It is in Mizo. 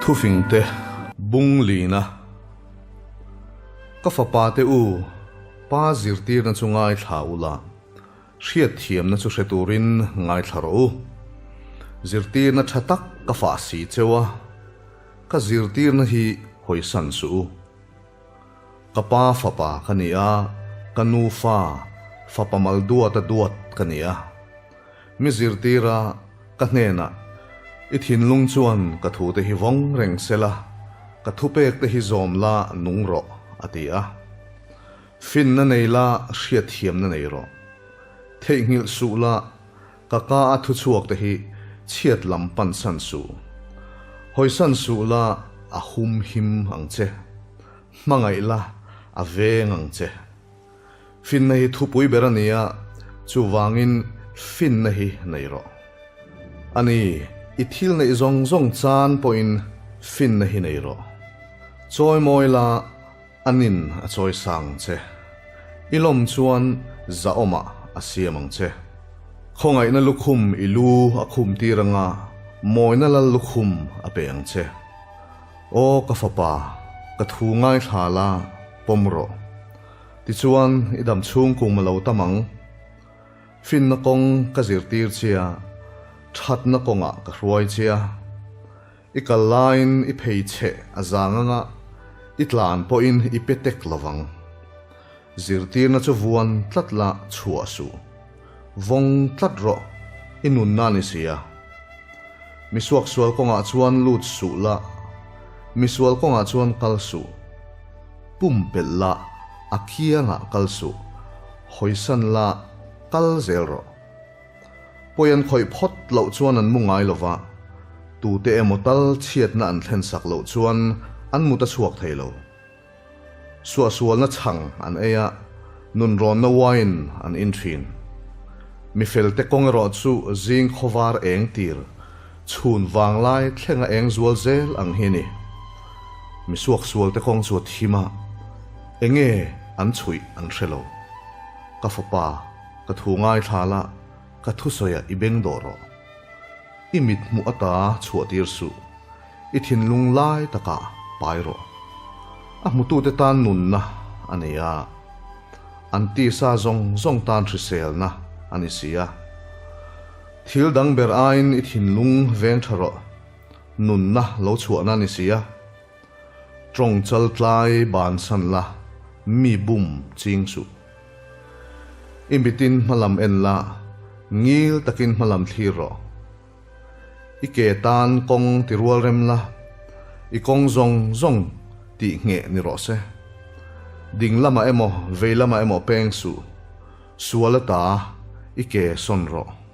Thufingte bung lina Ka fapa te u, pa zirtirna chu ngaithla ula, hriatthiamna chu hre turin ngaithla rawh u. Zirtirna tha tak ka fah si cheu a, ka zirtirna hi hawisan suh u. Ka pa fapa ka ni a, ka nu fa, fapa mal duata duat ka ni a. Mi zirtira ka hnenah, I thinlung chuan ka thute hi vawng reng se la, ka thupek te hi zawm la nung rawh, a ti a. Finna nei la, hriatthiamna nei rawh. Theihnghilh suh la, Ka ka a thu chhuak te hi chhiat lam pan san suh. Hawisan suh la a hum him ang che. Hmangaih la a veng ang che. Finna hi thupui ber a ni a, chuvangin finna hi nei rawh. A ni, i thil neih zawng zawng chan pawhin finna hi nei rawh. Chawimawi la a nin a chawi sang che. I lawm chuan zahawmah a siam ang che. Khawngaihna lukhum i lu a khum tir anga mawina lal lukhum a pe ang che. Aw ka fapa, ka thu ngaithla la, pawm rawh. Tichuan i dam chhung kum a lo tam ang. Finna kawng ka zirtir che a, thatna kawngah ka hruai che a. I kal laiin i phei cheh a zang anga i tlan pawhin i pe tek lovang. Zirtirna chu vuan tlat la chhuah suh. Vawng tlat rawh, i nunna ni sia. Misuaksual kawngah chuan lut suh la, misual kawngah chuan kal suh. Pumpelh la, a kiangah kal suh, hawisan la, kal zel rawh. Pawi an khawih phawt loh chuan an mu ngai lo va, tute emaw tal chhiatna an thlen sak loh chuan an mut a chhuak thei lo. Suahsualna chhang an ei a, nunrawnna wine an in thin. Mi felte kawng erawh chu zing khawvar eng tir, chhun vanglai thlenga eng zual zel ang hi a ni. Mi suaksualte kawng chu a thim a, enge an chhuih an hre lo. Ka fapa. Ka thu ngaithla la, ka thusawiah i beng dawh rawh. I mit hmuh ata chhuah tir suh, i thinlung lai takah pai rawh. A hmutute tan nunna a nei a, an tisa zawng zawng tan hriselna a ni si a. Thil dang ber aiin i thinlung veng tha rawh, nunna lo chhuahna a ni si a. Tawng chal tlai bansan la, mi bum ching suh. I mitin hmalam en la, ngil takin hmalam thlir rawh. I ke tan kawng ti rual rem la, i kawng zawng zawng tih ngheh ni rawh se. Ding lamah emaw vei lamah emaw peng suh, sual ata i ke sawn rawh.